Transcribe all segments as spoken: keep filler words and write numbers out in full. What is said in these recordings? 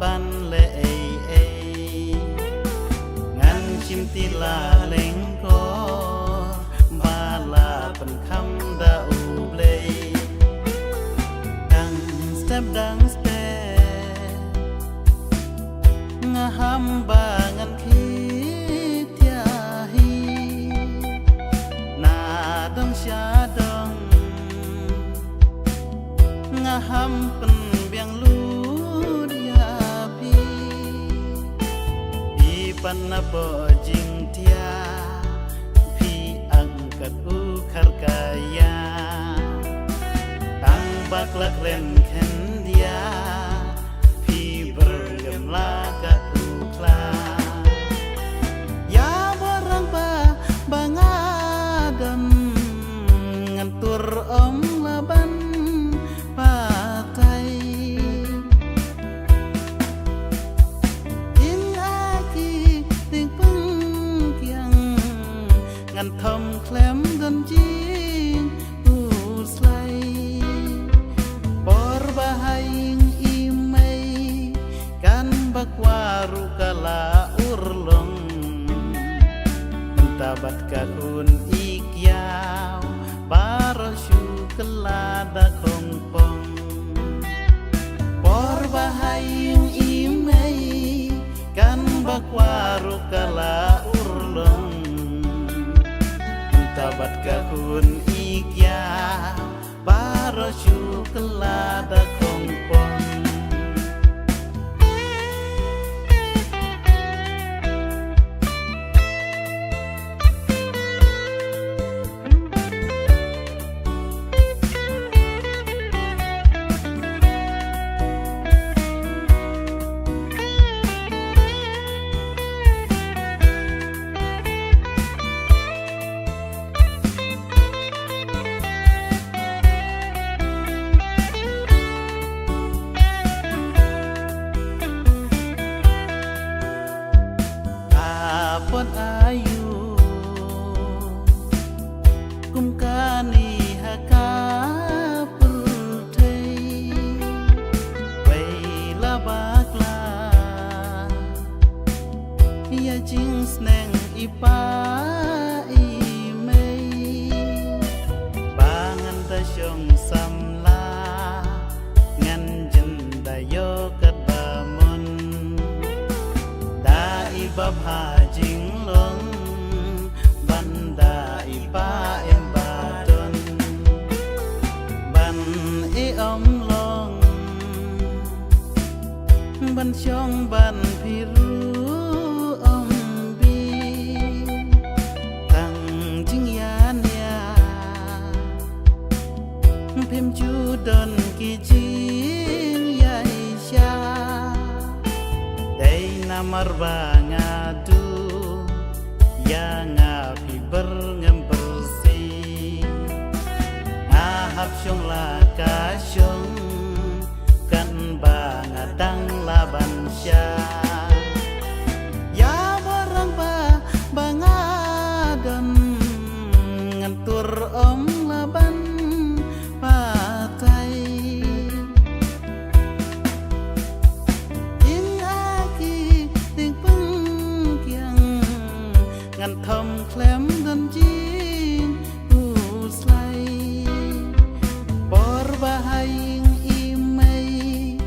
ban leh ei ei. Ngan shim ti la lyngkor ba la pynkham da U Blei. Dang step dang step nga ham ba ngan khie thiah hi. Na dong sha dong nga ham pynbiang lut ïa phi. Phi pan na poh jingthiah, phi angkat u kharkaya. Tang bak la kren khyndiat, phi byrngem la ka u khla. Ïa ba rangbah ba nga don, ngan tur ym lah ban batai. Ïa ki diengphna kiang, ngan thom khlem don jingkhuslai. Por ba ha ïing i mei, kan ba kwah ruh ka la urlong. Mynta bad ka khun i kiaw, baroh shu kylla da khongpong. Por ba ha ïing i mei, kan ba kwah ruh ka la urlong. Mynta bad ka khun i kiaw, baroh shu kylla da khongpong. Apot aïu kum kane ha ka pyrthei, wei la bakla ïa jingsneng i pa i mei. Ba ngan da shong samla, ngan jin da ïoh katba mon. Da i bapha jinglong, ban da i pa em ba don. Ban i ym long, ban shong ban phi ruh ym bi. Tang jingïania, phim ju don ki jingïaishah. Dei namar ba nga duh ïa nga phi byrngem byrsi. Nga hap shong la ka shong, kan ba nga dang lah ban shah. Ïa ba rangbah ba nga don, ngan tur ym lah ban batai. Ïa ki diengphna kiang, ngan thom khlem don jingkhuslai. Por ba ha ïing i mei,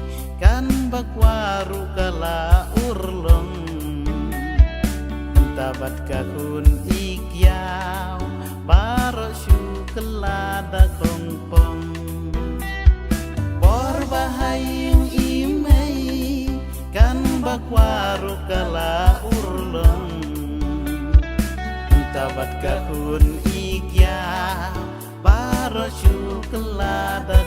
kan ba kwah ruh ka la urlong. Mynta bad ka khun i kiaw, baroh shu kylla da khongpong. Por ba ha ïing i mei, kan ba kwah ruh ka la urlong. Mynta bad ka khun i kiaw, baroh shu kylla da